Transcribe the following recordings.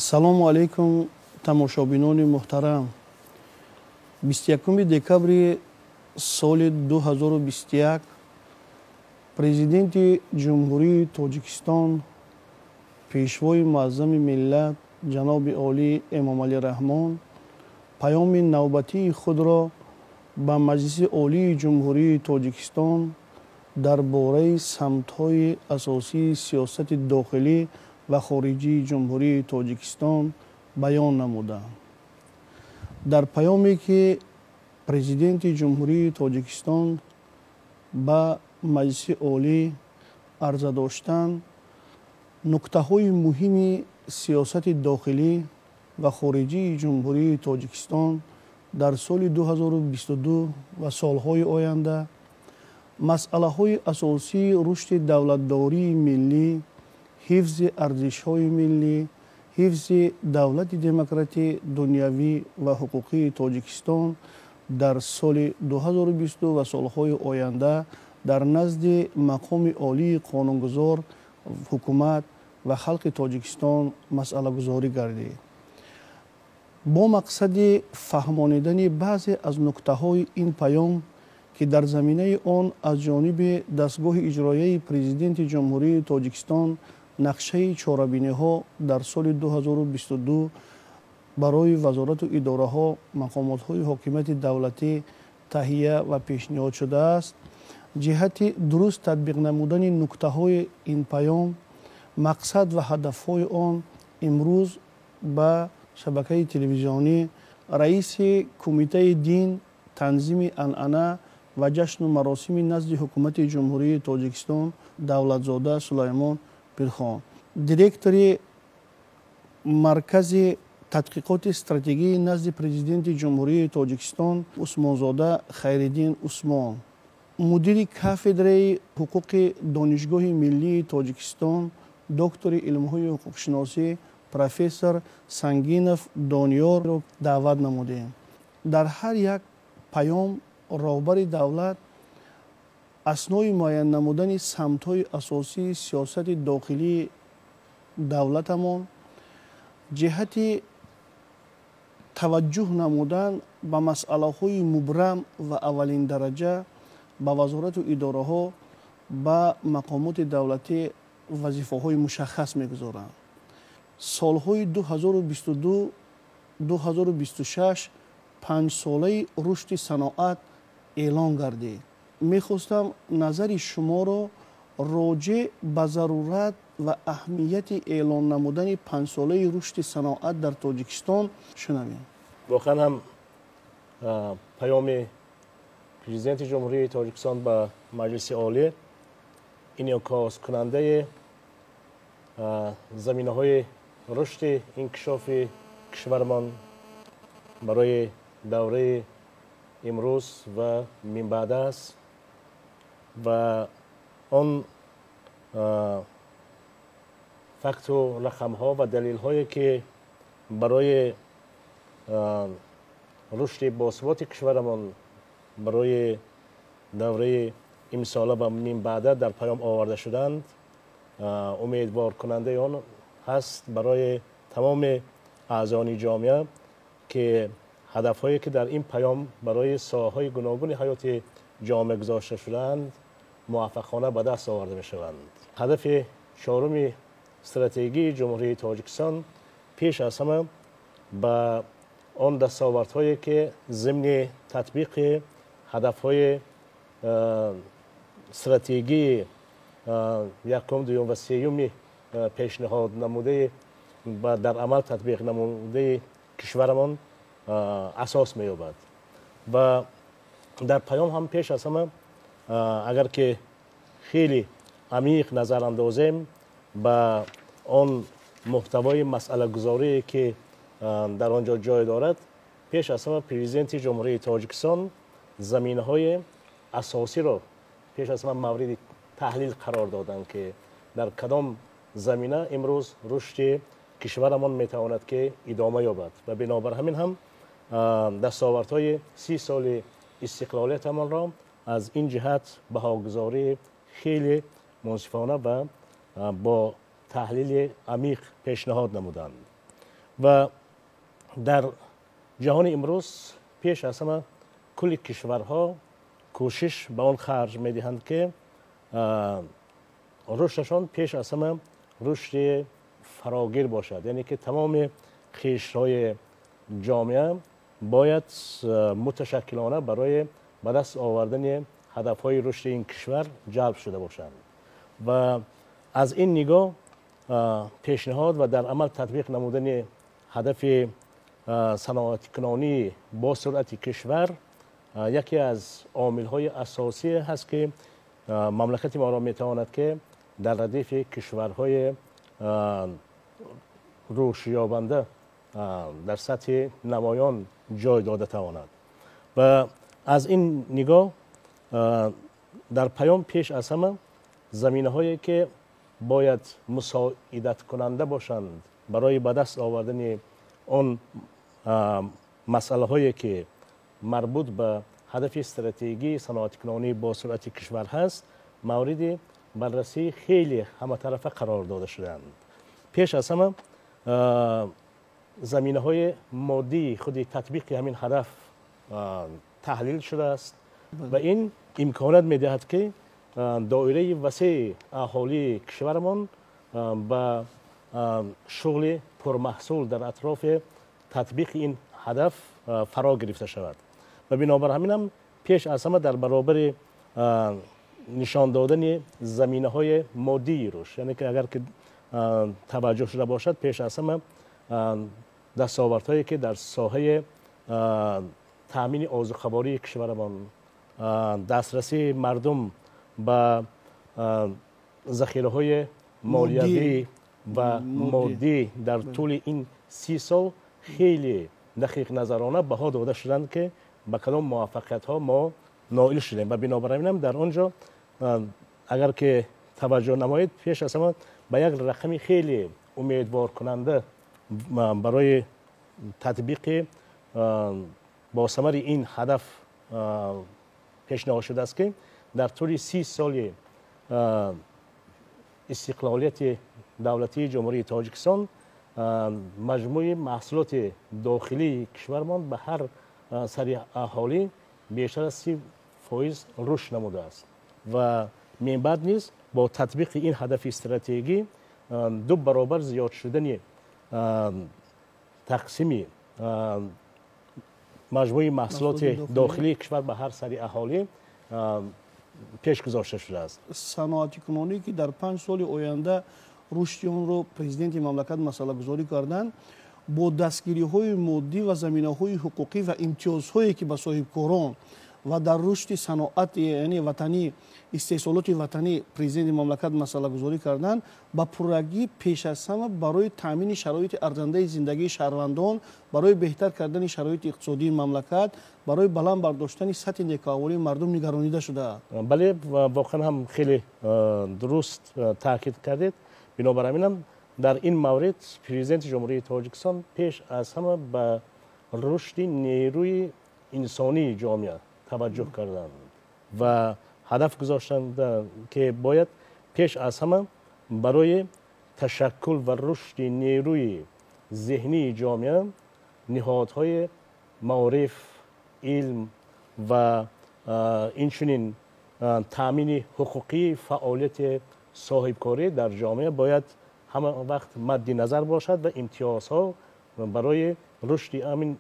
Ассалому алайкум, тамошобинони муҳтарам. 21 декабри соли 2021 Президенти Ҷумҳурии Тоҷикистон, Пешвои муаззами миллат, ҷаноби олӣ Эмомалӣ Раҳмон паёми навбатии худро ба Маҷлиси Олии Ҷумҳурии Тоҷикистон дар бораи самтҳои асосии сиёсати дохилӣ ва хориҷии Ҷумҳурии Тоҷикистон баён намуданд. Дар паёме ки Президенти Ҷумҳурии Тоҷикистон ба Маҷлиси Олӣ арза доштанд, нуктаҳои муҳими сиёсати дохилӣ ва хориҷии Ҷумҳурии Тоҷикистон дар соли 2022 ва солҳои оянда, масъалаҳои асосии рушди давлатдории миллӣ, ҳифзи арзишҳои миллӣ, ҳифзи давлати демократӣ, дунявӣ ва ҳуқуқии Тоҷикистон дар соли 2022 ва солҳои оянда дар назди мақоми олии қонунгузор, ҳукумат ва халқи Тоҷикистон масъалагузорӣ гардид. Бо мақсади фаҳмонидани баъзе аз нуктаҳои ин паём, ки дар заминаи он аз ҷониби дастгоҳи иҷроияи Президенти Ҷумҳурии Тоҷикистон нақшаи чорабиниҳо дар соли 2022 барои вазорату идораҳо, мақомотҳои ҳокимияти давлатӣ таҳия ва пешниҳод шудааст, ҷиҳати дуруст татбиқ намудани нуктаҳои ин паём, мақсад ва ҳадафҳои он имрӯз ба шабакаи телевизионӣ раиси Кумитаи дин, танзими анъана ва ҷашну маросими назди Ҳукумати Ҷумҳурии Тоҷикистон Давлатзода Сулаймон Пирхон, директори Маркази тадқиқоти стратегии назди Президенти Ҷумҳурии Тоҷикистон Усмонзода Хайриддин Усмон, мудири кафедраи ҳуқуқи Донишгоҳи миллии Тоҷикистон, доктори илмҳои ҳуқуқшиносӣ, профессор Сангинов Дониёрро даъват намудем. Дар ҳар як паём роҳбари давлат аснои муайян намудани самтҳои асосии сиёсати дохилии давлатамон ҷиҳати таваҷҷӯҳ намудан ба масъалаҳои мубрам ва аввалиндараҷа ба вазорату идораҳо, ба мақомоти давлатӣ вазифаҳои мушаххас мегузоранд. Солҳои 2022 2026 панҷсолаи рушди саноат эълон гардид. Мехостам назари шуморо роҷеъ ба зарурат ва аҳамияти эълон намудани панҷсолаи рушди саноат дар Тоҷикистон шунавем. Воқеан ҳам паёми Президенти Ҷумҳурии Тоҷикистон ба Маҷлиси Олӣ инъикоскунандаи заминаҳои рушди инкишофи кишвармон барои давраи имрӯз ва минбаъда аст ва он факту рақамҳо ва далелҳое ки барои рушди босуботи кишварамон барои давраи имсола ва минбаъда дар паём оварда шуданд, умедворкунандаи он ҳаст барои тамоми аъзони ҷомеа, ки ҳадафҳое ки дар ин паём барои соҳаҳои гуногуни ҳаёти ҷомеа гузошта шудаанд, муваффақона ба даст оварда мешаванд. Ҳадафи чоруми стратегии Ҷумҳурии Тоҷикистон пеш аз ҳама ба он дастовардҳое ки зимни татбиқи ҳадафҳои стратегии якум, дуюм ва сеюми пешниҳод намудаи ва дар амал татбиқ намудаи кишварамон асос меёбад. Ва дар паём ҳам пеш аз ҳама, агар ки хеле амиқ назар андозем ба он муҳтавои масъалагузорие ки дар он ҷо ҷой дорад, пеш аз ҳама Президенти Ҷумҳурии Тоҷикистон заминаҳои асосиро пеш аз ҳама мавриди таҳлил қарор доданд, ки дар кадом замина имрӯз рушди кишварамон метавонад ки идома ёбад. Ва бинобар ҳамин ҳам дастовардҳои 30 соли истиқлолиятамонро аз ин ҷиҳат баҳогузории хеле мунсифона ва бо таҳлили амиқ пешниҳод намуданд. Ва дар ҷаҳони имрӯз пеш аз ҳама кулли кишварҳо кӯшиш ба он харҷ медиҳанд, ки рушдашон пеш аз ҳама рушди фарогир бошад, яъне ки тамоми қишрҳои ҷомеа бояд муташаккилона барои ба даст овардани ҳадафҳои рушди ин кишвар ҷалб шуда бошанд. Ва аз ин нигоҳ пешниҳод ва дар амал татбиқ намудани ҳадафи саноатикунонии бо суръати кишвар яке аз омилҳои асосӣ ҳаст, ки мамлакати моро метавонад, ки дар радифи кишварҳои рушдёбанда дар сатҳи намоён ҷой дода тавонад. Ва аз ин нигоҳ дар паём пеш аз ҳама заминаҳое ки бояд мусоидаткунанда бошанд барои ба даст овардани он масъалаҳое ки марбут ба ҳадафи стратегии саноатикунонӣ бо суръати кишвар ҳаст, мавриди баррасии хеле ҳаматарафа қарор дода шудаанд. Пеш аз ҳама заминаҳои моддии худи татбиқи ҳамин ҳадаф таҳлил шудааст ва ин имконият медиҳад, ки доираи васеи аҳолии кишварамон ба шуғли пурмаҳсул дар атрофи татбиқи ин ҳадаф фаро гирифта шавад. Ва бинобар ҳаминам пеш аз ҳама дар баробари нишон додани заминаҳои моддии рушд, яъне ки агар ки таваҷҷӯҳ шуда бошад, пеш аз ҳама дастовардҳое ки дар соҳаи таъмини озуқавории кишварамон, дастрасии мардум ба захираҳои молиявӣ ва моддӣ дар тӯли ин 30 сол хеле дақиқназарона баҳо дода шуданд, ки ба кадом муваффақиятҳо мо ноил шудем. Ва бинобар ҳаминам дар он ҷо агар ки таваҷҷӯҳ намоед, пеш аз ҳама ба як рақами хеле умедворкунанда барои татбиқи бо самари ин ҳадаф пешниҳод шудааст, ки дар тӯли 30 соли истиқлолияти давлатии Ҷумҳурии Тоҷикистон маҷмӯи маҳсулоти дохилии кишвармон ба ҳар сари аҳолӣ бештар аз 30% рушд намудааст. Ва минбаъд низ бо татбиқи ин ҳадафи стратегӣ 2 баробар зиёд шудани тақсими маҷмӯи маҳсулоти дохилии кишвар ба ҳар сари аҳолӣ пеш гузошта шудааст. Саноатикунонӣ ки дар 5 соли оянда рушди онро президенти мамлакат масъалагузорӣ карданд, бо дастгириҳои моддӣ ва заминаҳои ҳуқуқӣ ва имтиёзҳое ки ба соҳибкорон ва дар рушди саноати яъне ватанӣ, истеҳсолоти ватанӣ президенти мамлакат масъалагузорӣ карданд, ба пуррагӣ пеш аз ҳама барои таъмини шароити арзандаи зиндагии шаҳрвандон, барои беҳтар кардани шароити иқтисодии мамлакат, барои баланд бардоштани сатҳи некӯаҳволии мардум нигаронида шудааст. Бале, воқеан ҳам хеле дуруст таъкид кардед. Бинобар ҳаминам дар ин маврид президенти Ҷумҳурии Тоҷикистон пеш аз ҳама ба рушди нерӯи инсонии ҷомеа таваҷҷӯҳ карданд ва ҳадаф гузоштанд, ки бояд пеш аз ҳама барои ташаккул ва рушди нерӯи зеҳнии ҷомеа ниҳодҳои маориф, илм ва инчунин таъмини ҳуқуқии фаъолияти соҳибкорӣ дар ҷомеа бояд ҳама вақт мадди назар бошад ва имтиёзҳо барои рушди ҳамин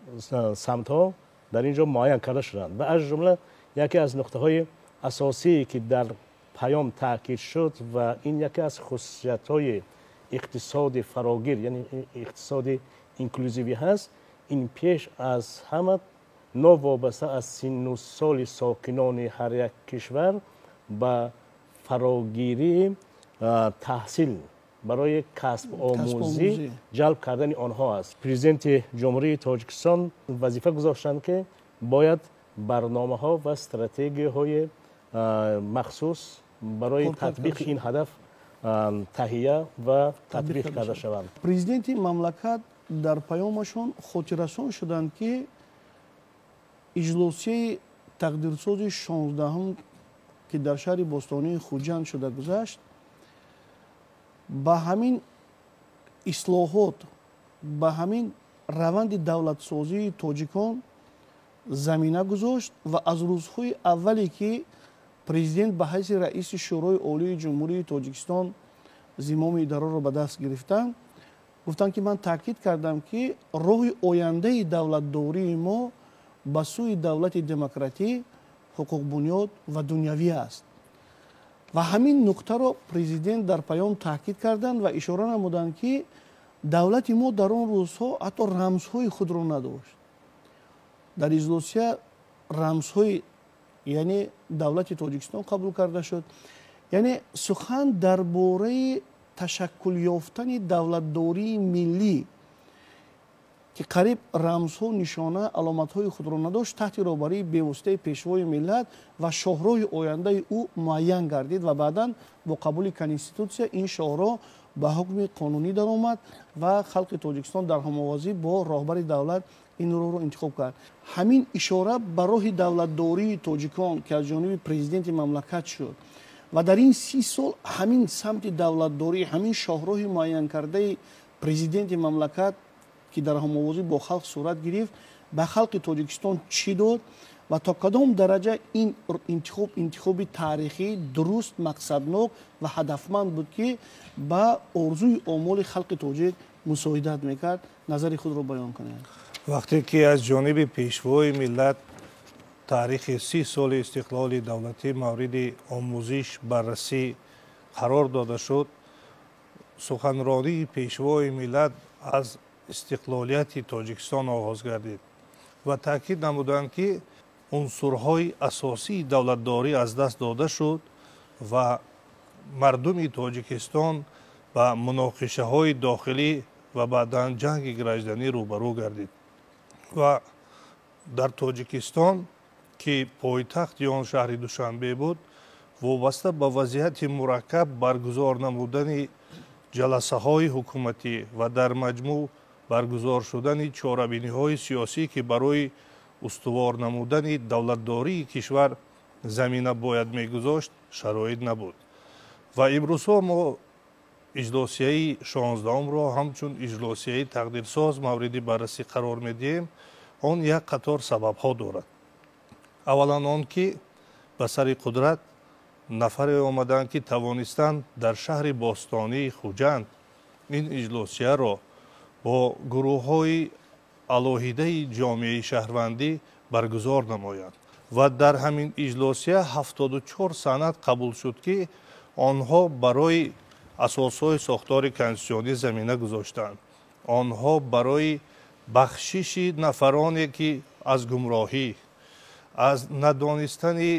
самтҳо дар ин ҷо муайян карда шуданд. Ва аз ҷумла яке аз нуқтаҳои асосие ки дар паём таъкид шуд ва ин яке аз хусусиятҳои иқтисоди фарогир, яъне иқтисоди инклюзивӣ ҳаст, ин пеш аз ҳама новобаста аз синну соли сокинони ҳар як кишвар ба фарогирии таҳсил барои касбомӯзӣ ҷалб кардани онҳо аст. Президенти Ҷумҳурии Тоҷикистон вазифа гузоштанд, ки бояд барномаҳо ва стратегияҳои махсус барои татбиқи ин ҳадаф таҳия ва татбиқ карда шаванд. Президенти мамлакат дар паёмашон хотиррасон шуданд, ки иҷлосияи тақдирсози 16-ум ки дар шаҳри бостонии Хуҷанд шуда гузашт, ба ҳамин ислоҳот ба ҳамин раванди давлатсозии тоҷикон замина гузошт ва аз рӯзҳои аввале ки президент ба ҳайси раиси Шӯрои Олии Ҷумҳурии Тоҷикистон зимоми идароро ба даст гирифтанд, гуфтанд ки ман таъкид кардам, ки роҳи ояндаи давлатдории мо ба сӯи давлати демократӣ, ҳуқуқбунёд ва дунявӣ аст. Ва ҳамин нуқтаро президент дар паём таъкид карданд ва ишора намуданд, ки давлати мо дар он рӯзҳо ҳатто рамзҳои худро надошт. Дар иҷлосия рамзҳои, яъне давлати Тоҷикистон қабул карда шуд. Яъне сухан дар бораи ташаккул ёфтани давлатдории миллӣ, ки қариб рамзҳо, нишона, аломатҳои худро надошт, таҳти роҳбарии бевоситаи пешвои миллат ва шоҳроҳи ояндаи ӯ муайян гардид ва баъдан бо қабули конститутсия ин шоҳроҳ ба ҳукми қонунӣ даромад ва халқи Тоҷикистон дар ҳамовозӣ бо роҳбари давлат ин роҳро интихоб кард. Ҳамин ишора ба роҳи давлатдории тоҷикон, ки аз ҷониби президенти мамлакат шуд ва дар ин 30 сол ҳамин самти давлатдорӣ, ҳамин шоҳроҳи муайянкардаи президенти мамлакат, ки дар ҳамовозӣ бо халқ сурат гирифт, ба халқи Тоҷикистон чӣ дод ва то кадом дараҷа ин интихоб интихоби таърихӣ, дуруст, мақсаднок ва ҳадафманд буд, ки ба орзуи омоли халқи тоҷик мусоидат мекард, назари худро баён кунед. Вақте ки аз ҷониби пешвои миллат таърихи 30 соли истиқлоли давлатӣ мавриди омӯзиш, баррасӣ қарор дода шуд, суханронии пешвои миллат аз истиқлолияти Тоҷикистон оғоз гардид ва таъкид намуданд, ки унсурҳои асосии давлатдорӣ аз даст дода шуд ва мардуми Тоҷикистон ба муноқишаҳои дохилӣ ва баъдан ҷанги гражданӣ рӯбарӯ гардид. Ва дар Тоҷикистон, ки пойтахти он шаҳри Душанбе буд, вобаста ба вазъияти мураккаб баргузор намудани ҷаласаҳои ҳукуматӣ ва дар маҷмӯъ баргузор шудани чорабиниҳои сиёсӣ, ки барои устувор намудани давлатдории кишвар замина бояд мегузошт, шароит набуд. Ва имрӯзҳо мо иҷлосияи 16-умро ҳамчун иҷлосияи тақдирсоз мавриди баррасӣ қарор медиҳем. Он як қатор сабабҳо дорад. Аввалан он ки ба сари қудрат нафаре омаданд, ки тавонистанд дар шаҳри бостонии Хуҷанд ин иҷлосияро бо гурӯҳҳои алоҳидаи ҷомеаи шаҳрвандӣ баргузор намоянд ва дар ҳамин иҷлосия 74 санад қабул шуд, ки онҳо барои асосҳои сохтори конститутсионӣ замина гузоштанд. Онҳо барои бахшиши нафароне, ки аз гумроҳӣ, аз надонистани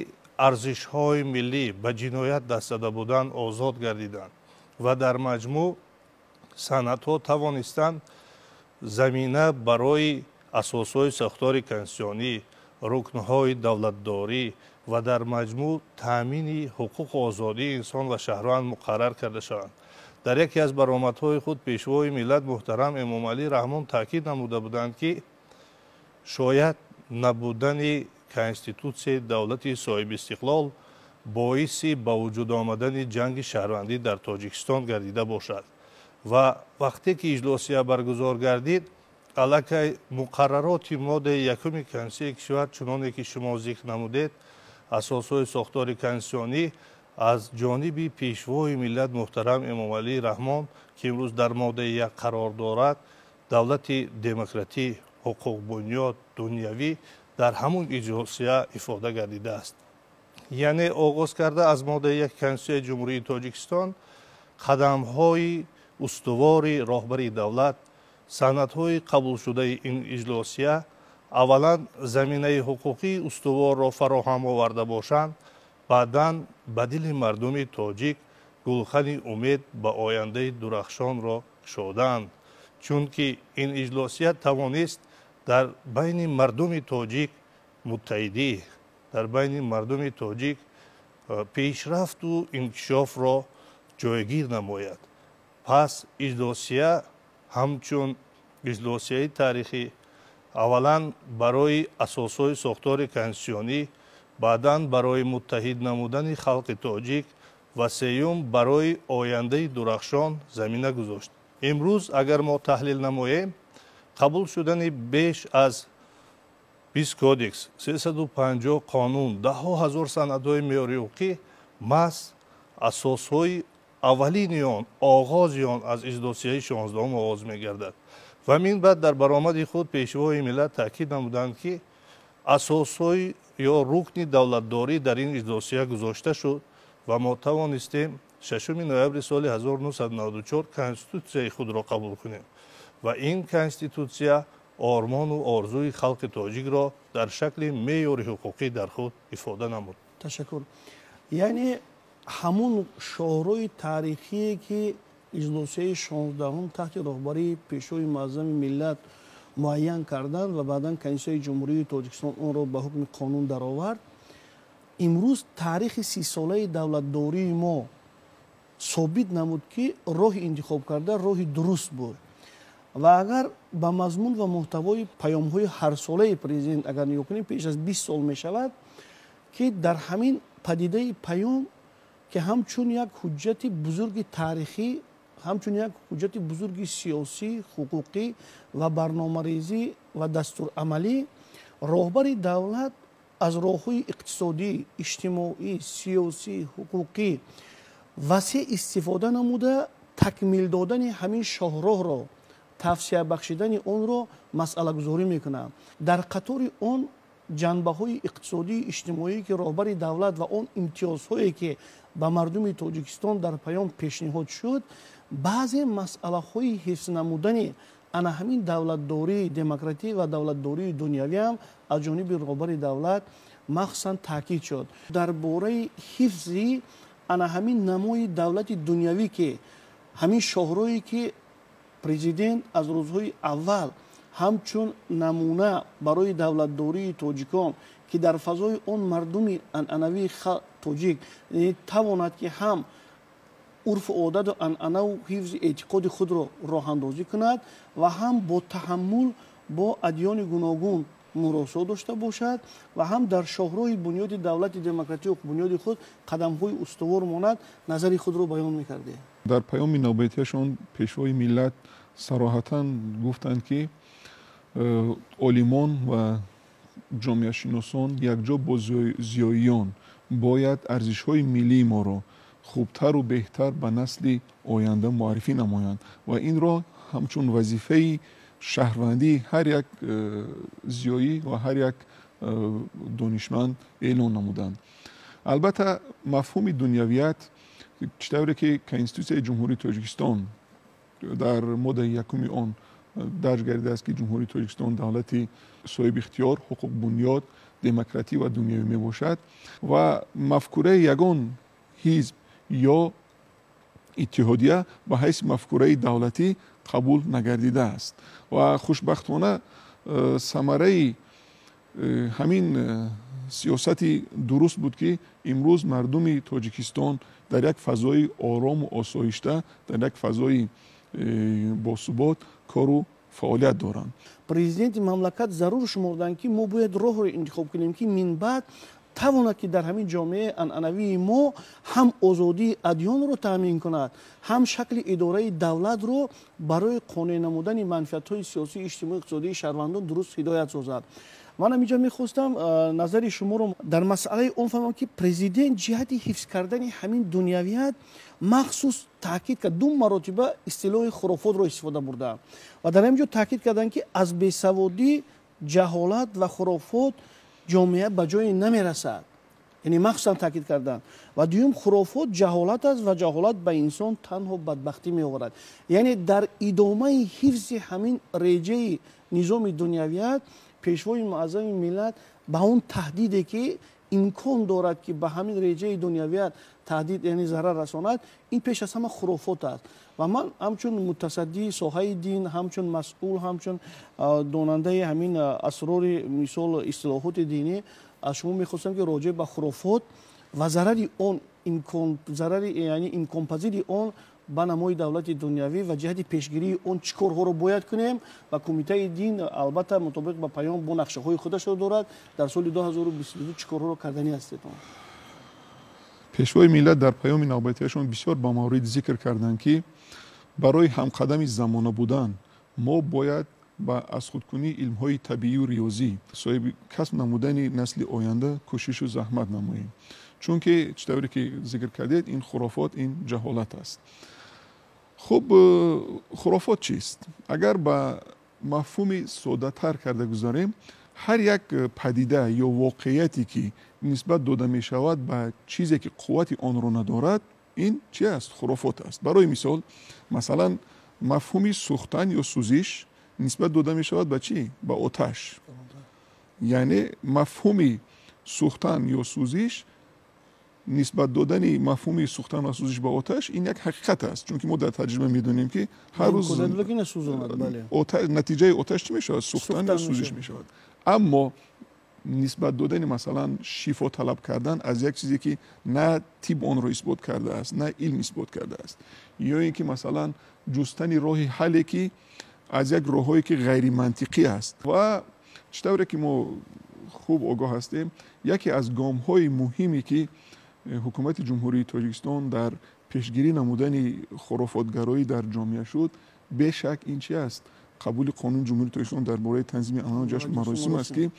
арзишҳои миллӣ ба ҷиноят даст зада буданд, озод гардиданд ва дар маҷмӯъ санадҳо тавонистанд замина барои асосҳои сохтори конститутсионӣ, рукнҳои давлатдорӣ ва дар маҷмӯъ таъмини ҳуқуқу озодии инсон ва шаҳрванд муқаррар карда шаванд. Дар яке аз баромадҳои худ пешвои миллат муҳтарам Эмомалӣ Раҳмон таъкид намуда буданд, ки шояд набудани конститутсияи давлати соҳибистиқлол боиси ба вуҷуд омадани ҷанги шаҳрвандӣ дар Тоҷикистон гардида бошад. Ва вақте ки иҷлосия баргузор гардид, аллакай муқаррароти моддаи 1-уми Конститутсияи кишвар, чуноне ки шумо зикр намудед, асосҳои сохтори конститутсионӣ аз ҷониби пешвои миллат муҳтарам Эмомалӣ Раҳмон, ки имрӯз дар моддаи 1 қарор дорад, давлати демократӣ, ҳуқуқбунёд, дунявӣ дар ҳамун иҷлосия ифода гардидааст. Яъне оғоз карда аз моддаи 1 Конститутсияи Ҷумҳурии Тоҷикистон қадамҳои устувори роҳбари давлат, санадҳои қабулшудаи ин иҷлосия аввалан заминаи ҳуқуқии устуворро фароҳам оварда бошанд, баъдан ба дили мардуми тоҷик гулхани умед ба ояндаи дурахшонро кушодаанд, чунки ин иҷлосия тавонист дар байни мардуми тоҷик муттаҳидӣ, дар байни мардуми тоҷик пешрафту инкишофро ҷойгир намояд. Пас иҷлосия ҳамчун иҷлосияи таърихӣ аввалан барои асосҳои сохтори конститутсионӣ, баъдан барои муттаҳид намудани халқи тоҷик ва сеюм барои ояндаи дурахшон замина гузошт. Имрӯз агар мо таҳлил намоем, қабул шудани беш аз 20 кодекс, 350 қонун, даҳҳо ҳазор санадҳои меъёрии ҳуқуқӣ маҳз асосҳои аввалини он, оғози он аз иҷлосияи 16 оғоз мегардад. Ва мин баъд дар баромади худ Пешвои миллат таъкид намуданд, ки асосҳои ё рукни давлатдорӣ дар ин иҷлосия гузошта шуд ва мо тавонистем 6 ноябри соли 1994 конститутсияи худро қабул кунем ва ин конститутсия ормону орзуи халқи тоҷикро дар шакли меъёри ҳуқуқӣ дар худ ифода намуд. Ташаккур. Яъне ҳамун шоҳрои таърихие, ки иҷлосияи 16 таҳти роҳбарии Пешвои муаззами миллат муайян карданд ва баъдан Конститутсияи Ҷумҳурии Тоҷикистон онро ба ҳукми қонун даровард, имрӯз таърихи 30-солаи давлатдории мо собит намуд, ки роҳи интихобкарда роҳи дуруст буд. Ва агар ба мазмун ва муҳтавои паёмҳои ҳарсолаи президент агар нигоҳ кунем, пеш аз 20 сол мешавад, ки дар ҳамин падидаи паём, ки ҳамчун як ҳуҷҷати бузурги таърихӣ, ҳамчун як ҳуҷҷати бузурги сиёсӣ, ҳуқуқӣ ва барномарезӣ ва дастурамалӣ, роҳбари давлат аз роҳҳои иқтисодӣ, иҷтимоӣ, сиёсӣ, ҳуқуқӣ васеъ истифода намуда, такмил додани ҳамин шоҳроҳро, тавсия бахшидани онро масъалагузорӣ мекунад. Дар қатори он ҷанбаҳои иқтисодии иҷтимоӣ, ки роҳбари давлат ва он имтиёзҳое, ки ба мардуми Тоҷикистон дар паём пешниҳод шуд, баъзе масъалаҳои ҳифз намудани ана ҳамин давлатдории демократӣ ва давлатдории дунявиам аз ҷониби роҳбари давлат махсусан таъкид шуд. Дар бораи ҳифзи ана ҳамин намои давлати дунявӣ, ки ҳамин шоҳрое, ки президент аз рӯзҳои аввал ҳамчун намуна барои давлатдории тоҷикон, ки дар фазои он мардуми анъанавии тоҷик тавонад, ки ҳам урфу одаду анъанаву ҳифзи эътиқоди худро роҳандозӣ кунад ва ҳам бо таҳаммул бо адёни гуногун муросо дошта бошад ва ҳам дар шоҳроҳи бунёди давлати демократию бунёди худ қадамҳои устувор монад, назари худро баён мекардед. Дар паёми навбатияшон Пешвои миллат сароҳатан гуфтанд, ки олимон ва ҷомеашиносон якҷо бо зиёиён бояд арзишҳои миллии моро хубтару беҳтар ба насли оянда муаррифӣ намоянд ва инро ҳамчун вазифаи шаҳрвандии ҳар як зиёӣ ва ҳар як донишманд эълон намуданд. Албатта, мафҳуми дунявият, чӣ тавре ки Конститутсияи Ҷумҳурии Тоҷикистон дар моддаи якуми он дарҷ гардидааст, ки Ҷумҳурии Тоҷикистон давлати соҳибихтиёр, ҳуқуқбунёд, демократӣ ва дунявӣ мебошад ва мафкураи ягон ҳизб ё иттиҳодия ба ҳайси мафкураи давлатӣ қабул нагардидааст. Ва хушбахтона самараи ҳамин сиёсати дуруст буд, ки имрӯз мардуми Тоҷикистон дар як фазои орому осоишта, дар як фазои босубот кору фаъолият доранд. Президенти мамлакат зарур шуморданд, ки мо бояд роҳро интихоб кунем, ки минбаъд тавонад, ки дар ҳамин ҷомеаи анъанавии мо ҳам озодии адёнро таъмин кунад, ҳам шакли идораи давлатро барои қонеъ намудани манфиатҳои сиёсӣ, иҷтимоӣ, иқтисодии шаҳрвандон дуруст ҳидоят созад. Ман ҳаминҷо мехостам назари шуморо дар масъалаи он фаҳмам, ки президент ҷиҳати ҳифз кардани ҳамин дунявият махсус таъкид кард, ду маротиба истилоҳи хурофотро истифода бурдаанд ва дар ҳамин ҷо таъкид карданд, ки аз бесаводӣ, ҷаҳолат ва хурофот ҷомеа ба ҷое намерасад. Яъне махсусан таъкид карданд. Ва дуюм, хурофот ҷаҳолат аст ва ҷаҳолат ба инсон танҳо бадбахтӣ меоварад. Яъне дар идомаи ҳифзи ҳамин реҷаи низоми дунявият Пешвои муаззами миллат ба он таҳдиде, ки имкон дорад, ки ба ҳамин реҷаи дунявият таҳдид, яъне зарар расонад, ин пеш аз ҳама хурофот аст. Ва ман ҳамчун мутасаддии соҳаи дин, ҳамчун масъул, ҳамчун донандаи ҳамин асрори, мисол, истилоҳоти динӣ, аз шумо мехостам, ки роҷеъ ба хурофот ва зарари он, зарари, яъне имконпазири он ба намои давлати дунявӣ ва ҷиҳати пешгирии он чӣ корҳоро бояд кунем. Ва Кумитаи дин, албатта, мутобиқ ба паём бо нақшаҳои худашро дорад, дар соли 2022 чӣ корҳоро карданӣ ҳастед? Пешвои миллат дар паёми навбатиашон бисёр ба маврид зикр карданд, ки Барои ҳамқадами замона будан мо бояд ба аз худкунии илмҳои табиию риёзӣ, соҳиби касб намудани насли оянда кӯшишу заҳмат намоем. Чунки чӣ тавре ки зикр кардед, ин хурофот, ин ҷаҳолат аст. Хуб, хурофот чист? Агар ба мафҳуми соддатар карда гузарем, ҳар як падида ё воқеияте ки нисбат дода мешавад ба чизе ки қуввати онро надорад, ин чи аст? Хурофот аст. Барои мисол, масалан, мафҳуми сӯхтан ё сӯзиш нисбат дода мешавад ба чӣ? Ба оташ. Яъне мафҳуми сӯхтан ё сӯзиш, нисбат додани мафҳуми сӯхтан ва сӯзиш ба оташ, ин як ҳақиқат аст, чунки мо дар таҷриба медонем, ки ҳар рӯз натиҷаи оташ чӣ мешавад? Сӯхтан ё сӯзиш мешавад. Аммо нисбат додани, масалан, шифо талаб кардан аз як чизе ки на тиб онро исбот кардааст, на илм исбот кардааст, ё ин ки, масалан, ҷустани роҳи ҳалле ки аз як роҳҳое ки ғайримантиқӣ аст. Ва чӣ тавре ки мо хуб огоҳ ҳастем, яке аз гомҳои муҳиме ки ҳукумати Ҷумҳурии Тоҷикистон дар пешгирӣ намудани хурофотгароӣ дар ҷомеа шуд, бешак ин чи аст? Қабули Қонуни Ҷумҳурии Тоҷикистон дар бораи танзими анъана, ҷашну маросим аст, ки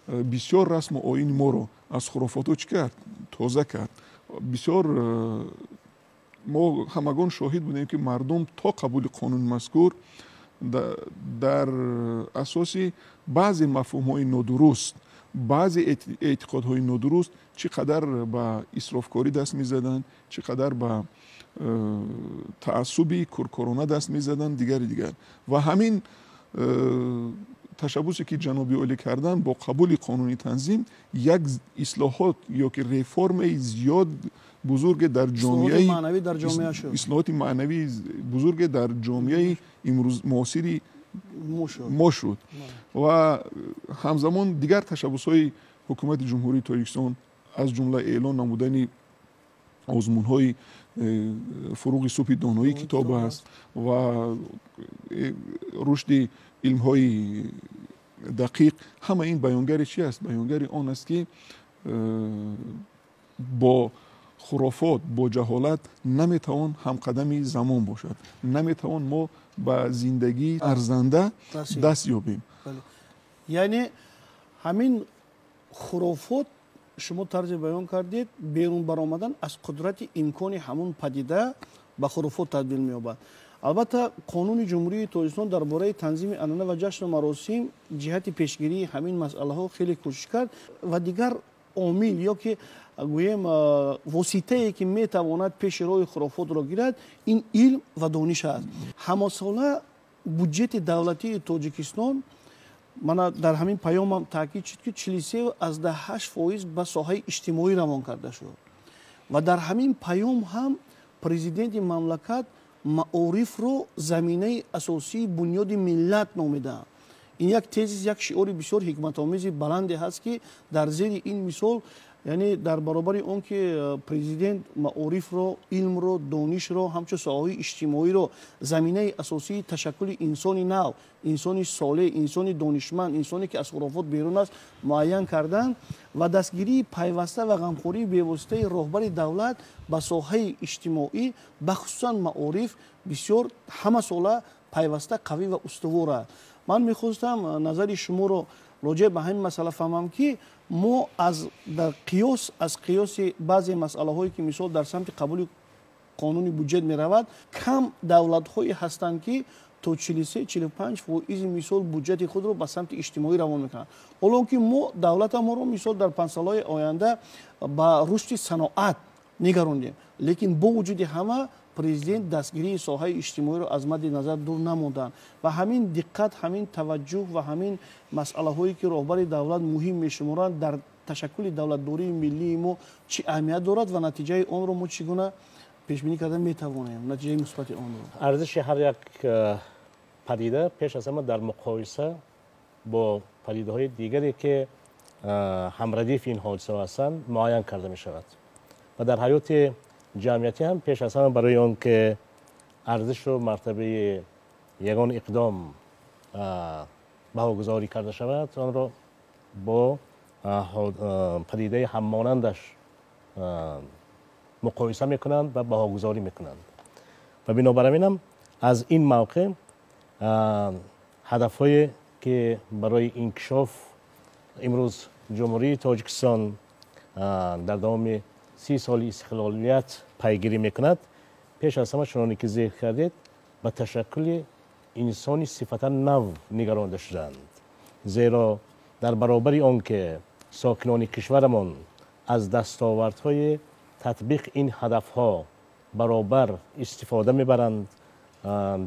бисёр расму оини моро аз хурофотҳо чӣ кард? Тоза кард. Бисёр мо ҳамагон шоҳид будем, ки мардум то қабули қонуни мазкур дар асоси баъзе мафҳумҳои нодуруст, баъзе эътиқодҳои нодуруст чӣ қадар ба исрофкорӣ даст мезаданд, чӣ қадар ба таассуби куркорона даст мезаданд, дигари дигар. Ва ҳамин ташаббусе ки ҷаноби олӣ карданд бо қабули қонуни танзим, як ислоҳот ё ки реформаи зиёд бузурге дар ҷомеаи, ислоҳоти маънавии бузурге дар ҷомеаи имрӯз муосири мо шуд. Ва ҳамзамон дигар ташаббусҳои ҳукумати Ҷумҳурии Тоҷикистон, аз ҷумла эълон намудани озмунҳои «Фуруғи субҳи доноӣ китоб аст» ва рушди илмҳои дақиқ, ҳама ин баёнгари чи аст? Баёнгари он аст, ки бо хурофот, бо ҷаҳолат наметавон ҳамқадами замон бошад, наметавон мо ба зиндагии арзанда даст ёбем. Яъне ҳамин хурофот, шумо тарзе баён кардед, берун баромадан аз қудрати имкони ҳамун падида ба хурофот табдил меёбад. Албатта, Қонуни Ҷумҳурии Тоҷикистон дар бораи танзими анъана ва ҷашну маросим ҷиҳати пешгирии ҳамин масъалаҳо хеле кӯшиш кард. Ва дигар омил ё ки гӯем воситае ки метавонад пеши роҳи хурофотро гирад, ин илм ва дониш аст. Ҳамасола буҷети давлатии Тоҷикистон, мана дар ҳамин паёмам таъкид шуд, ки 43,8% ба соҳаи иҷтимоӣ равон карда шуд. Ва дар ҳамин паём ҳам президенти мамлакат маорифро заминаи асосии бунёди миллат номидаанд. Ин як тезис, як шиори бисёр ҳикматомези баланде ҳаст, ки дар зери ин мисол, яъне дар баробари он ки президент маорифро, илмро, донишро ҳамчун соҳаҳои иҷтимоиро заминаи асосии ташаккули инсони нав, инсони солеҳ, инсони донишманд, инсоне ки аз хурофот берун аст, муайян карданд, ва дастгирии пайваста ва ғамхории бевоситаи роҳбари давлат ба соҳаи иҷтимоӣ, бахусусан маориф, бисёр ҳамасола пайваста қавӣ ва устувор аст. Ман мехостам назари шуморо роҷеъ ба ҳамин масъала фаҳмам, ки мо аз дар қиёс аз қиёси баъзе масъалаҳое ки мисол дар самти қабули қонуни буҷет меравад, кам давлатҳое ҳастанд, ки то 43-45% мисол буҷети худро ба самти иҷтимоӣ равон мекунанд, ҳоло ки мо давлатамонро мисол дар 5 солаҳои оянда ба рушди саноат нигарондем. Лекин бо вуҷуди ҳама президент дастгирии соҳаи иҷтимоиро аз мадди назар дур намонданд. Ва ҳамин диққат, ҳамин таваҷҷӯҳ ва ҳамин масъалаҳое ки роҳбари давлат муҳим мешуморанд, дар ташаккули давлатдории миллии мо чӣ аҳамият дорад ва натиҷаи онро мо чӣ гуна пешбинӣ карда метавонем, натиҷаи мусбати онро? Арзиши ҳар як падида пеш аз ҳама дар муқоиса бо падидаҳои дигаре ки ҳамрадифи ин ҳодисаҳо ҳастанд, муайян карда мешавад. Ва дар ҳаёти ҷамъиятӣ ҳам пеш аз ҳама барои он ки арзишу мартабаи ягон иқдом баҳогузорӣ карда шавад, онро бо падидаи ҳаммонандаш муқоиса мекунанд ва баҳогузорӣ мекунанд. Ва бинобар ҳаминам Аз ин мавқеъ ҳадафҳое ки барои инкишоф имрӯз Ҷумҳурии Тоҷикистон дар давоми 30 соли истиқлолият пайгирӣ мекунад, пеш аз ҳама чуноне ки зикр кардед, ба ташаккули инсони сифатан нав нигаронда шуданд. Зеро дар баробари он ки сокинони кишварамон аз дастовардҳои татбиқ ин ҳадафҳо баробар истифода мебаранд,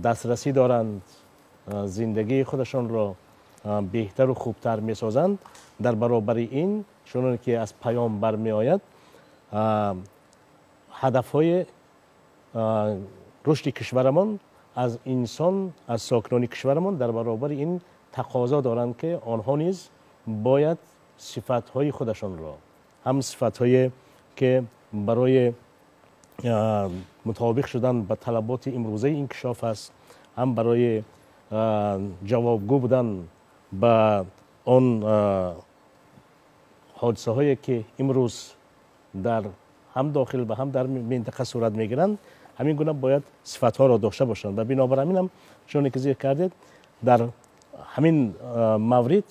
дастрасӣ доранд, зиндагии худашонро беҳтару хубтар месозанд, дар баробари ин чуноне ки аз паём бармеояд, ҳадафҳои рушди кишварамон аз инсон, аз сокинони кишварамон дар баробари ин тақозо доранд, ки онҳо низ бояд сифатҳои худашонро, ҳам сифатҳое ки барои мутобиқ шудан ба талаботи имрӯзаи инкишоф аст, ҳам барои ҷавобгӯ будан ба он ҳодисаҳое ки имрӯз дар ҳам дохил ва ҳам дар минтақа сурат мегиранд, ҳамин гуна бояд сифатҳоро дошта бошанд. Ва бинобар ҳамин ҳам чуноне ки зикр кардед, дар ҳамин маврид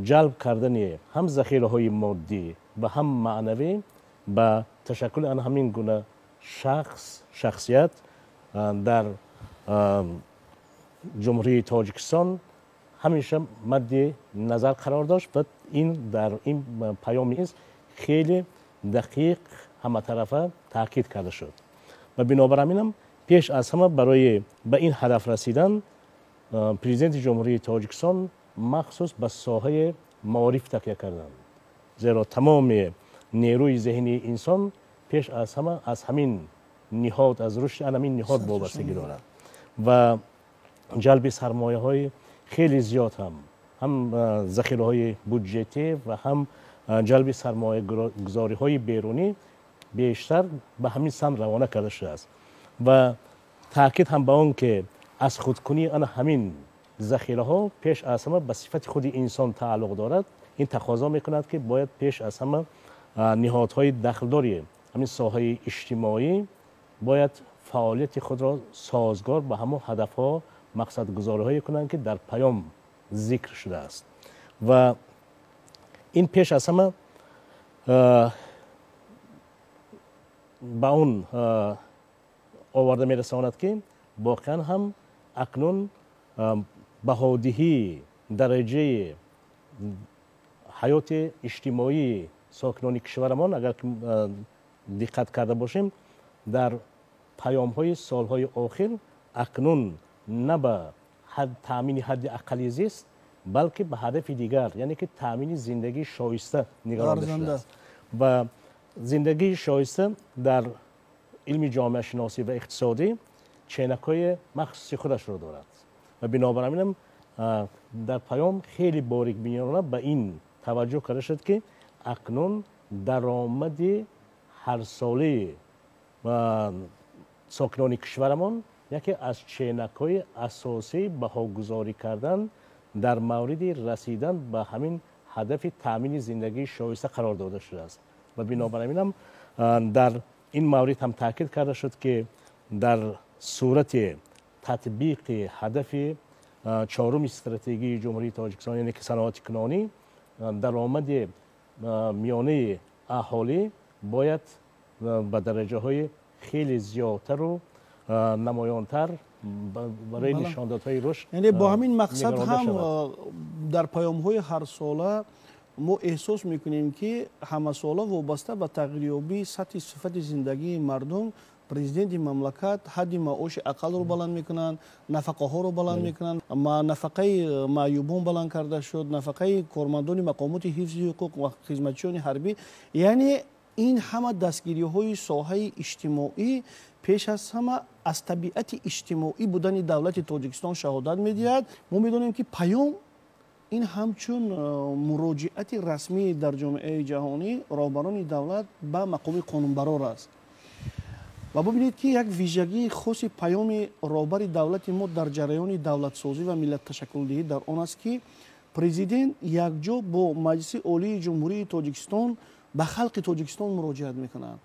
ҷалб кардани ҳам захираҳои моддӣ ва ҳам маънавӣ ба ташаккули ан ҳамин гуна шахс, шахсият дар Ҷумҳурии Тоҷикистон ҳамеша мадди назар қарор дошт ва ин дар ин паёми низ хеле дақиқ ҳаматарафа таъкид карда шуд. Ва бинобар ҳаминам пеш аз ҳама барои ба ин ҳадаф расидан Президенти Ҷумҳурии Тоҷикистон махсус ба соҳаи маориф такя карданд. Зеро тамоми нерӯи зеҳнии инсон пеш аз ҳама аз ҳамин ниҳод, аз рушди ҳамин ниҳод вобастагӣ дорад ва ҷалби сармояҳои хеле зиёд ҳам захираҳои буҷетӣ ва ҳам ҷалби сармоягузориҳои берунӣ бештар ба ҳамин самт равона карда шудааст. Ва таъкид ҳам ба он ки аз худкунии ана ҳамин захираҳо пеш аз ҳама ба сифати худи инсон тааллуқ дорад, ин тақозо мекунад ки бояд пеш аз ҳама ниҳодҳои дахлдори ҳамин соҳаи иҷтимоӣ бояд фаъолияти худро созгор ба ҳамон ҳадафҳо, мақсадгузориҳое кунанд, ки дар паём зикр шудааст. Ва ин пеш аз ҳама ба он оварда мерасонад, ки воқеан ҳам акнун баҳодиҳии дараҷаи ҳаёти иҷтимоии сокинони кишварамон, агар диққат карда бошем, дар паёмҳои солҳои охир акнун на ба таъмини ҳадди аққали зист, балки ба ҳадафи дигар, яъне ки таъмини зиндагии шоиста нигаронда шудааст. Ва зиндагии шоиста дар илми ҷомеашиносӣ ва иқтисодӣ ченакҳои махсуси худашро дорад. Ва бинобар ҳаминам дар паём хеле борикбинона ба ин таваҷҷӯҳ карда шуд, ки акнун даромади ҳарсолаи сокинони кишварамон яке аз ченакҳои асосии баҳогузорӣ кардан дар мавриди расидан ба ҳамин ҳадафи таъмини зиндагии шоиста қарор дода шудааст. Ва бинобар ҳаминам дар ин маврид ҳам таъкид карда шуд, ки дар сурати татбиқи ҳадафи чоруми стратегии Ҷумҳурии Тоҷикистон, яъне ки саноати кунонӣ, даромади миёнаи аҳолӣ бояд ба дараҷаҳои хеле зиёдтару намоёнтар барои нишондодҳои рушд. Яъне бо ҳамин мақсад ҳам дар паёмҳои ҳарсола мо эҳсос мекунем, ки ҳамасола вобаста ба тағйирёбии сатҳи сифати зиндагии мардум президенти мамлакат ҳадди маоши ақалро баланд мекунанд, нафақаҳоро баланд мекунанд, нафақаи маъюбон баланд карда шуд, нафақаи кормандони мақомоти ҳифзи ҳуқуқ ва хизматчиёни ҳарбӣ. Яъне ин ҳама дастгириҳои соҳаи иҷтимоӣ пеш аз ҳама аз табиати иҷтимоӣ будани давлати Тоҷикистон шаҳодат медиҳад. Мо медонем, ки паём ин ҳамчун муроҷиати расмӣ дар ҷомеаи ҷаҳонӣ роҳбарони давлат ба мақоми қонунбарор аст. Ва бубинед, ки як вижагии хоси паёми роҳбари давлати мо дар ҷараёни давлатсозӣ ва миллатташаккулдиҳӣ дар он аст, ки президент якҷо бо Маҷлиси Олии Ҷумҳурии Тоҷикистон ба халқи Тоҷикистон муроҷиат мекунанд.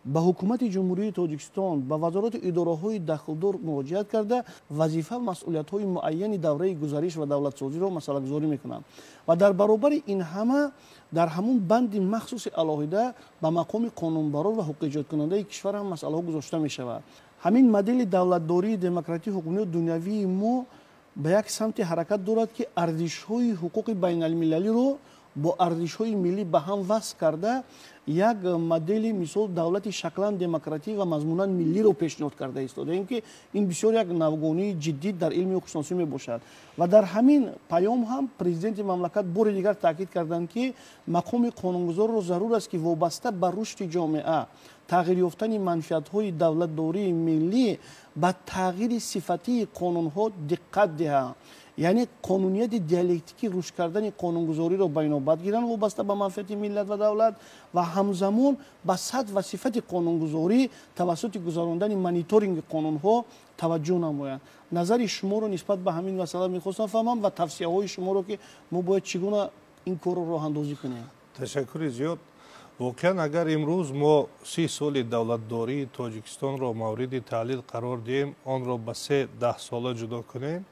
Ба ҳукумати Ҷумҳурии Тоҷикистон, ба вазорату идораҳои дахлдор муроҷиат карда, вазифа масъулиятҳои муайяни давраи гузариш ва давлатсозиро масъалагузорӣ мекунанд. Ва дар баробари ин ҳама дар ҳамун банди махсуси алоҳида ба мақоми қонунбарор ва ҳуқуқиҷодкунандаи кишвар ҳам масъалаҳо гузошта мешавад. Ҳамин модели давлатдории демократии ҳуқуқии дунявии мо ба як самти ҳаракат дорад, ки арзишҳои ҳуқуқи байналмилалиро бо арзишҳои миллӣ ба ҳам васл карда, як модели мисол давлати шаклан демократӣ ва мазмунан миллиро пешниҳод карда истодаем, ки ин бисёр як навгонии ҷиддӣ дар илми ҳуқуқшиносӣ мебошад. Ва дар ҳамин паём ҳам президенти мамлакат бори дигар таъкид карданд, ки мақоми қонунгузорро зарур аст, ки вобаста ба рушди ҷомеа, тағйир ёфтани манфиатҳои давлатдории миллӣ ба тағйири сифатии қонунҳо диққат диҳанд. Яъне қонунияти диалектикӣ рушд кардани қонунгузориро ба инобат гиранд вобаста ба манфиати миллат ва давлат, ва ҳамзамон ба сатҳ ва сифати қонунгузорӣ тавассути гузарондани мониторинги қонунҳо таваҷҷӯҳ намоянд. Назари шуморо нисбат ба ҳамин масъала мехостам фаҳмам ва тавсияҳои шуморо, ки мо бояд чӣ гуна ин корро роҳандозӣ кунем. Ташаккури зиёд. Воқеан, агар имрӯз мо 30 соли давлатдории Тоҷикистонро мавриди таҳлил қарор диҳем, онро ба се даҳсола ҷудо кунем.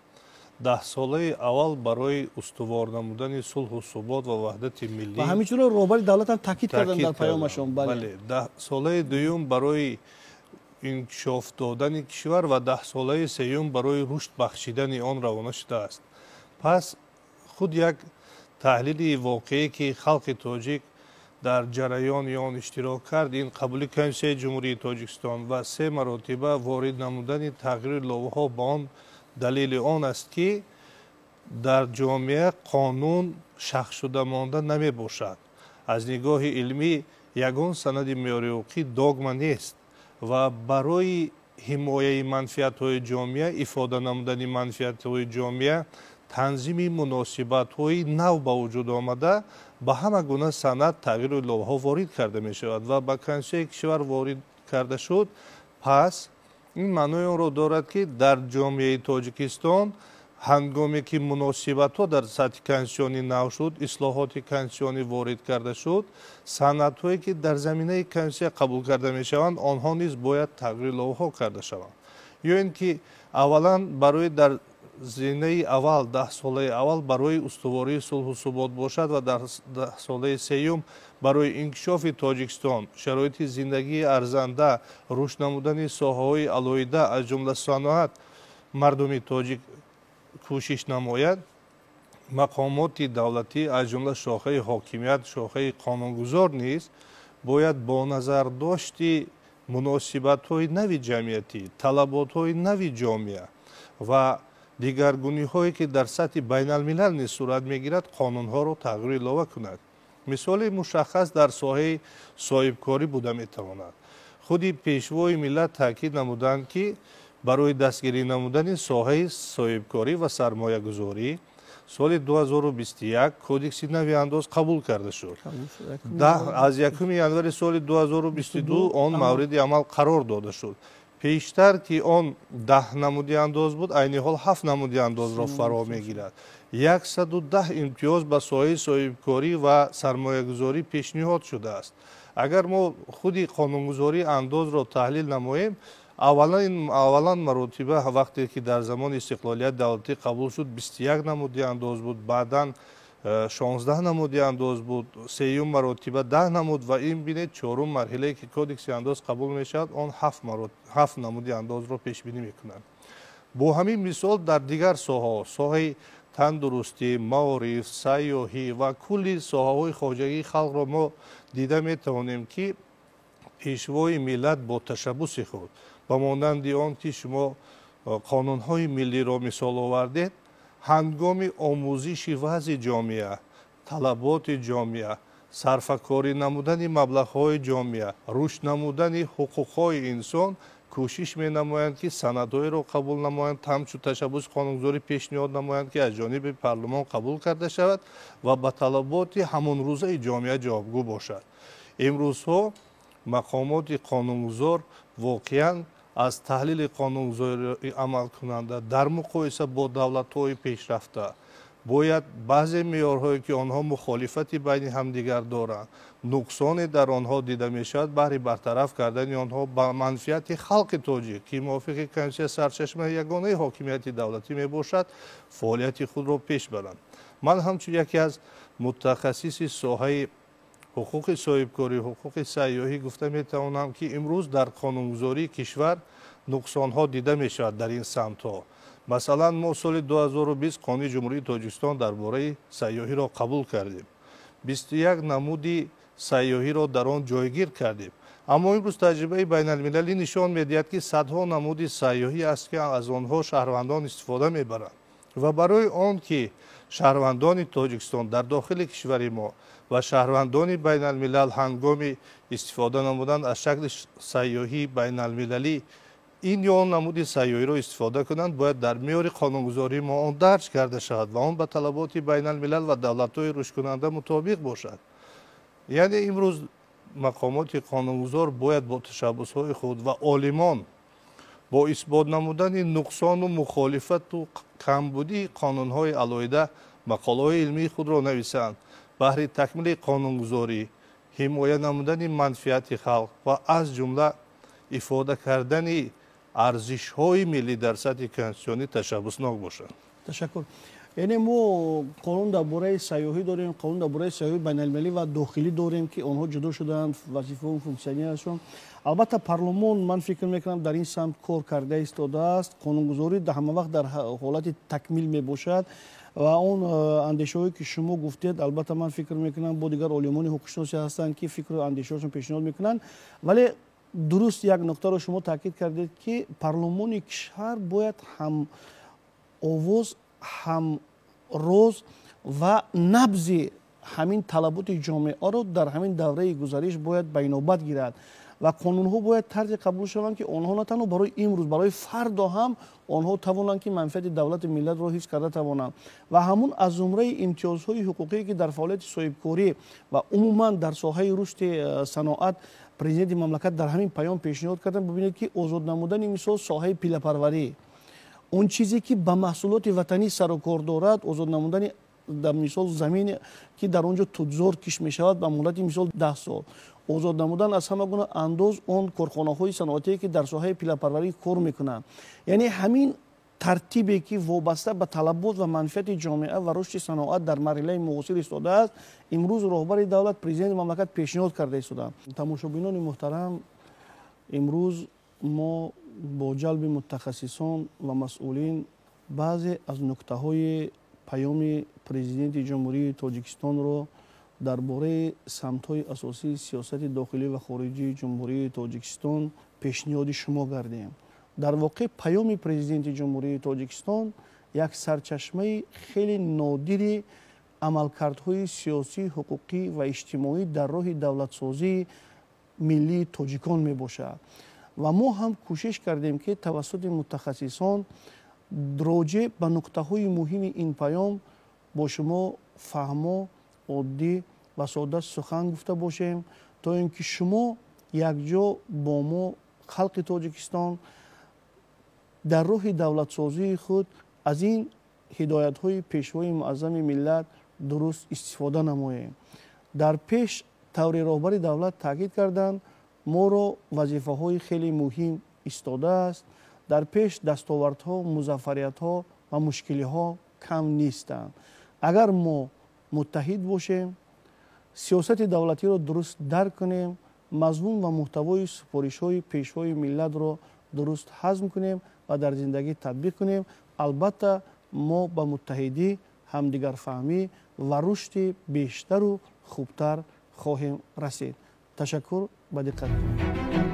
Даҳсолаи аввал барои устувор намудани сулҳу субот ва ваҳдати миллӣ. Ва ҳаминчунин роҳбари давлат ҳам таъкид карданд дар паёмашон. Бале, даҳсолаи дуюм барои инкишоф додани кишвар ва даҳсолаи сеюм барои рушд бахшидани он равона шудааст. Пас худ як таҳлили воқеӣ, ки халқи тоҷик дар ҷараёни он иштирок кард, ин қабули Конститутсияи Ҷумҳурии Тоҷикистон ва се маротиба ворид намудани тағйири иловаҳо ба он далели он аст, ки дар ҷомеа қонун шахсшуда монда намебошад. Аз нигоҳи илмӣ ягон санади меъёрии ҳуқуқӣ догма нест ва барои ҳимояи манфиатҳои ҷомеа, ифода намудани манфиатҳои ҷомеа, танзими муносибатҳои нав ба вуҷуд омада ба ҳама гуна санад тағйиру иловаҳо ворид карда мешавад ва ба Конститутсияи кишвар ворид карда шуд. Пас ин маънои онро дорад, ки дар ҷомеаи Тоҷикистон ҳангоме ки муносибатҳо дар сатҳи конститутсионӣ нав шуд, ислоҳоти конститутсионӣ ворид карда шуд, санадҳое ки дар заминаи конститутсия қабул карда мешаванд, онҳо низ бояд тағйиру иловаҳо карда шаванд. Ё ин ки аввалан барои дар зинаи аввал, даҳсолаи аввал барои устувории сулҳу субот бошад ва дар даҳсолаи сеюм барои инкишофи Тоҷикистон, шароити зиндагии арзанда, рушд намудани соҳаҳои алоҳида аз ҷумла саноат мардуми тоҷик кӯшиш намояд, мақомоти давлатӣ аз ҷумла шохаи ҳокимият, шохаи қонунгузор низ бояд бо назардошти муносибатҳои нави ҷамъиятӣ, талаботҳои нави ҷомеа ва дигаргуниҳое ки дар сатҳи байналмилал низ сурат мегирад, қонунҳоро тағйиру илова кунад. Мисоли мушаххас дар соҳаи соҳибкорӣ буда метавонад. Худи пешвои миллат таъкид намуданд, ки барои дастгирӣ намудани соҳаи соҳибкорӣ ва сармоягузорӣ соли 2021 кодекси нави андоз қабул карда шуд. Аз 1 январи соли 2022 он мавриди амал қарор дода шуд. Пештар ки он 10 намуди андоз буд, айни ҳол 7 намуди андозро фаро мегирад. 110 имтиёз ба соҳаи соҳибкорӣ ва сармоягузорӣ пешниҳод шудааст. Агар мо худи қонунгузории андозро таҳлил намоем, аввалан маротиба вақте ки дар замони истиқлолият давлатӣ қабул шуд, 21 намуди андоз буд, баъдан 16 намуди андоз буд, сеюм маротиба 10 намуд ва ин бинед чорум марҳилае ки кодекси андоз қабул мешавад, он 7 намуди андозро пешбинӣ мекунад. Бо ҳамин мисол дар дигар соҳаҳо, соҳаи тандурустӣ, маориф, сайёҳӣ ва кулли соҳаҳои хоҷагии халқро мо дида метавонем, ки пешвои миллат бо ташаббуси худ, ба монанди он ки шумо қонунҳои миллиро мисол овардед, ҳангоми омӯзиши вазъи ҷомеа, талаботи ҷомеа, сарфакорӣ намудани маблағҳои ҷомеа, рушд намудани ҳуқуқҳои инсон кӯшиш менамоянд, ки санадҳоеро қабул намоянд, ҳамчун ташаббуси қонунгузорӣ пешниҳод намоянд, ки аз ҷониби парлумон қабул карда шавад ва ба талаботи ҳамонрӯзаи ҷомеа ҷавобгӯ бошад. Имрӯзҳо мақомоти қонунгузор воқеан аз таҳлили қонунгузории амалкунанда дар муқоиса бо давлатҳои пешрафта, Бояд баъзе меъёрҳое, ки онҳо мухолифати байни ҳамдигар доранд, нуқсоне дар онҳо дида мешавад, баҳри бартараф кардани онҳо ба манфиати халқи тоҷик, ки мувофиқи конститутсия сарчашмаи ягонаи ҳокимияти давлатӣ мебошад, фаъолияти худро пеш баранд. Ман ҳамчун яке аз мутахассиси соҳаи ҳуқуқи соҳибкорӣ, ҳуқуқи сайёҳӣ гуфта метавонам, ки имрӯз дар қонунгузории кишвар нуқсонҳо дида мешавад дар ин самтҳо. Масалан, мо соли 2020 Қонуни Ҷумҳурии Тоҷикистон дар бораи сайёҳиро қабул кардем. 21 намуди сайёҳиро дар он ҷойгир кардем. Аммо имрӯз таҷрибаи байналмилалӣ нишон медиҳад, ки садҳо намуди сайёҳӣ аст, ки аз онҳо шаҳрвандон истифода мебаранд. Ва барои он ки шаҳрвандони Тоҷикистон дар дохили кишвари мо ва шаҳрвандони байналмилал ҳангоми истифода намудан аз шакли сайёҳии байналмилалӣ ин ё он намуди сайёҳиро истифода кунанд, бояд дар меъёри қонунгузории мо он дарҷ карда шавад ва он ба талаботи байналмилал ва давлатҳои рушдкунанда мутобиқ бошад. Яъне имрӯз мақомоти қонунгузор бояд бо ташаббусҳои худ ва олимон бо исбот намудани нуқсону мухолифату камбудии қонунҳои алоҳида мақолаҳои илмии худро нависанд, баҳри такмили қонунгузорӣ, ҳимоя намудани манфиати халқ ва аз ҷумла ифода кардани арзишҳои миллӣ дар сатҳи конститутсионӣ ташаббуснок бошанд. Ташаккур. Яъне мо қонун дар бораи сайёҳӣ дорем, қонун дар бораи сайёҳии байналмилалӣ ва дохилӣ дорем, ки онҳо ҷудо шудаанд, вазифау функсионерашон. Албатта, парлумон, ман фикр мекунам, дар ин самт кор карда истодааст. Қонунгузорӣ ҳама вақт дар ҳолати такмил мебошад ва он андешаҳое, ки шумо гуфтед, албатта, ман фикр мекунам, бо дигар олимони ҳуқуқшиносе ҳастанд, ки фикру андешаҳошон пешниҳод мекунанд. Вале дуруст як нуқтаро шумо таъкид кардед, ки парлумони кишвар бояд ҳам овоз, ҳам роз ва набзи ҳамин талаботи ҷомеаро дар ҳамин давраи гузариш бояд ба инобат гирад ва қонунҳо бояд тарзе қабул шаванд, ки онҳо на танҳо барои имрӯз, барои фардо ҳам онҳо тавонанд, ки манфиати давлати миллатро ҳифз карда тавонанд. Ва ҳамун аз зумраи имтиёзҳои ҳуқуқие, ки дар фаъолияти соҳибкорӣ ва умуман дар соҳаи рушди саноат президенти мамлакат дар ҳамин паём пешниҳод карданд, бибинед, ки озод намудани, мисол, соҳаи пиллапарварӣ, он чизе ки ба маҳсулоти ватанӣ сарукор дорад, озод намудани дар мисол замине, ки дар он ҷо тутзор кишт мешавад, ба муҳлати, мисол, 10 сол, озод намудан аз ҳама гуна андоз он корхонаҳои саноатие, ки дар соҳаи пиллапарварӣ кор мекунанд. Яъне ҳамин тартибе, ки вобаста ба талабот ва манфиати ҷомеа ва рушди саноат дар марҳилаи муосир истодааст, имрӯз роҳбари давлат, президенти мамлакат пешниҳод карда истодаанд. Тамошобинони муҳтарам, имрӯз мо бо ҷалби мутахассисон ва масъулин баъзе аз нуктаҳои паёми президенти Ҷумҳурии Тоҷикистонро дар бораи самтҳои асосии сиёсати дохилӣ ва хориҷии Ҷумҳурии Тоҷикистон пешниҳоди шумо гардем. Дар воқеъ, паёми президенти Ҷумҳурии Тоҷикистон як сарчашмаи хеле нодири амалкардҳои сиёсӣ, ҳуқуқӣ ва иҷтимоӣ дар роҳи давлатсозии миллии тоҷикон мебошад. Ва мо ҳам кӯшиш кардем, ки тавассути мутахассисон роҷеъ ба нуқтаҳои муҳими ин паём бо шумо фаҳмо, оддӣ ва сода сухан гуфта бошем, то ин ки шумо якҷо бо мо, халқи Тоҷикистон, дар роҳи давлатсозии худ аз ин ҳидоятҳои пешвои муаззами миллат дуруст истифода намоем. Дар пеш таври роҳбари давлат таъкид карданд, моро вазифаҳои хеле муҳим истодааст. Дар пеш дастовардҳо, музаффариятҳо ва мушкилиҳо кам нестанд. Агар мо муттаҳид бошем, сиёсати давлатиро дуруст дарк кунем, мазмун ва муҳтавои супоришҳои пешвои миллатро дуруст ҳазм кунем ва дар зиндагӣ татбиқ кунем, албатта, мо ба муттаҳидӣ, ҳамдигарфаҳмӣ ва рушди бештару хубтар хоҳем расид. Ташаккур ба диққататон.